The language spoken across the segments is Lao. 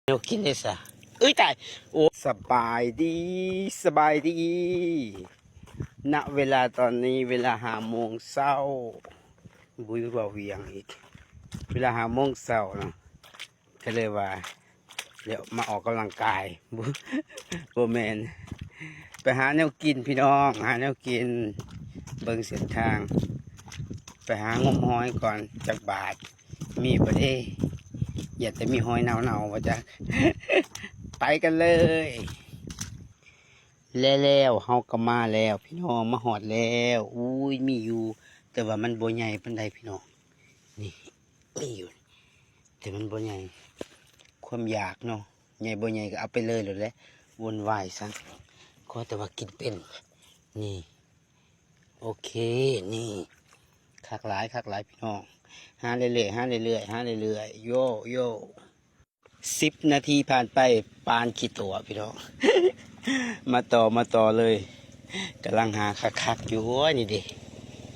ແນວກິນເດ້ຊະ. ເອີຍຕາຍ ໂອ້ ສະບາຍດີ ສະບາຍດີ. ນະເວລາຕອນນີ້ເວລາຫ້າໂມງເຊົ້າ. ບຸ້ຍ ເວົ້າຫຍັງອີກ ເວລາຫ້າໂມງເຊົ້າເນາະ. ກໍເລີຍວ່າ ດຽວມາອອກກຳລັງກາຍ ບໍ່ ບໍ່ແມ່ນ ໄປຫາແນວກິນພີ່ນ້ອງ ຫາແນວກິນ ເບິ່ງເສັ້ນທາງ ໄປຫາງົມຫອຍກ່ອນ ຈັກບາດ ມີບໍ່ເດ ຢ້ານແຕ່ມີຫອຍເນົ່າໆ ບໍ່ຈັກ. ໄປກັນເລີຍ. ແລະແລ້ວເຮົາກໍມາແລ້ວພີ່ນ້ອງ ມາຮອດແລ້ວ. ອຸ້ຍ ມີຢູ່ ແຕ່ວ່າມັນບໍ່ໃຫຍ່ປານໃດພີ່ນ້ອງ ນີ້ ມີຢູ່ ແຕ່ມັນບໍ່ໃຫຍ່ ຄວາມຢາກເນາະ ໃຫຍ່ບໍ່ໃຫຍ່ກໍເອົາໄປເລີຍໂລດແຫຼະ ວົນວາຍຊັ້ນ ຂໍແຕ່ວ່າກິນເປັນ. ນີ້ ໂອເຄ ນີ້ ຄັກຫຼາຍ ຄັກຫຼາຍພີ່ນ້ອງ ຫາເລື້ອຍໆ ຫາເລື້ອຍໆ ຫາເລື້ອຍໆ ໂຢ ໂຢ. ສິບນາທີຜ່ານໄປ ປານຂີ້ຕົວະພີ່ນ້ອງ ມາຕໍ່ ມາຕໍ່ເລີຍ ກຳລັງຫາຄັກໆຢູ່. ໂອ້ຍ ນີ້ເດ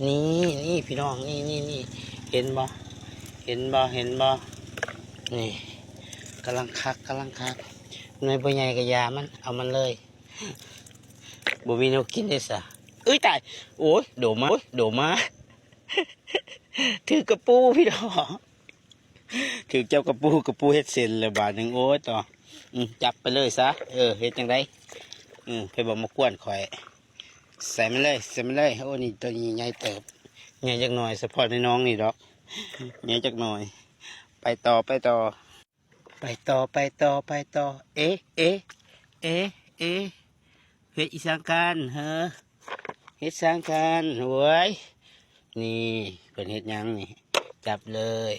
ນີ້ ນີ້ພີ່ນ້ອງ ນີ້ ນີ້ ນີ້ ເຫັນບໍ່ ເຫັນບໍ່ ເຫັນບໍ່ ນີ້ ກຳລັງຄັກ ກຳລັງຄັກ ໜ່ວຍບໍ່ໃຫຍ່ກໍຢ່າມັນ ເອົາມັນເລີຍ ບໍ່ມີແນວກິນເດ້ຊະ. ເອີຍຕາຍ ໂອ້ຍ ໂດມາ ໂອ້ຍ ໂດມາ ຖືກກະປູພີ່ນ້ອງ ຖືກຈັບກະປູ ກະປູເຮັດເສັ້ນແລ້ວບາດໜຶ່ງ ໂອ້ຍ ຕໍ່ ອື ຈັບໄປເລີຍຊະ. ເອີ ເຮັດຈັ່ງໃດ ເອີ ໃຜບອກມາກວນຂ້ອຍ ໃສ່ມາເລີຍ ໃສ່ມາເລີຍ. ໂອ້ ນີ້ຕົວນີ້ໃຫຍ່ເຕີບ ໃຫຍ່ຈັກໜ່ອຍ ສະເພາະໃນໜອງນີ້ດອກ ໃຫຍ່ຈັກໜ່ອຍ. ໄປຕໍ່ ໄປຕໍ່ ໄປຕໍ່ ໄປຕໍ່ ໄປຕໍ່. ເອ ເອ ເອ ເອ ເຮັດອີ່ສັງກັນເຮີ ເຮັດສັງກັນ ໂອ້ຍ ນີ້ ເພິ່ນເຮັດຫຍັງນີ້ ຈັບເລີຍ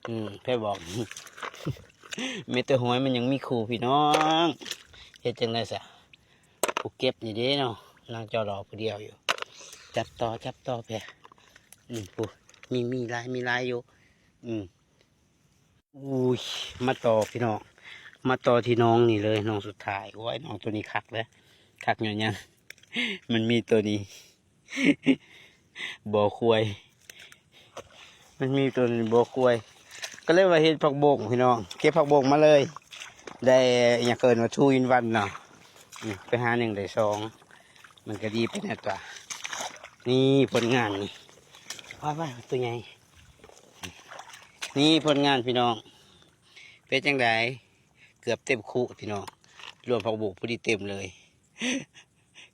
ອື ໃຜບອກ ມີແຕ່ຫອຍ ມັນຍັງມີຄູ່ພີ່ນ້ອງ ເຮັດຈັ່ງໃດຊະ. ຜູ້ເກັບນີ້ເດ້ເນາະ ນາງຈໍລໍຜູ້ດຽວຢູ່ ຈັບຕໍ່ ຈັບຕໍ່ແພະ ອື ຜູ້ ມີ ມີຫຼາຍ ມີຫຼາຍຢູ່ ອື. ອຸ້ຍ ມາຕໍ່ພີ່ນ້ອງ ມາຕໍ່ທີ່ໜອງນີ້ເລີຍ ໜອງສຸດທ້າຍ. ໂອ້ຍ ໜອງໂຕນີ້ຄັກເດ້ ຄັກຍ້ອນຫຍັງ ມັນມີໂຕນີ້ ບໍ່ຄວາຍ ມັນມີໂຕນີ້ບໍ່ຄວາຍ ກໍເລີຍວ່າເຫັນຜັກບົ້ງພີ່ນ້ອງ ເກັບຜັກບົ້ງມາເລີຍ ໄດ້ຫຍັງເອີ້ນວ່າ two in one ເນາະ ອື ໄປຫາໜຶ່ງໄດ້ສອງ ມັນກໍດີໄປແດ່ຕົວະ. ນີ້ຜົນງານນີ້ ວ້າຍໆ ຕົວໃຫຍ່ ນີ້ຜົນງານພີ່ນ້ອງ ເປັນຈັ່ງໃດ ເກືອບເຕັມຄຸພີ່ນ້ອງ ລວມຜັກບຸ້ງພໍດີເຕັມເລີຍ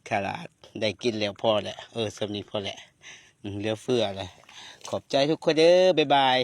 ຂະໜາດໄດ້ກິນແລ້ວພໍແຫຼະ ເອີ ສ່ຳນີ້ພໍແຫຼະ ອື ເຫຼືອເຟືອແຫຼະ. ຂອບໃຈທຸກຄົນເດີ ບາຍບາຍ.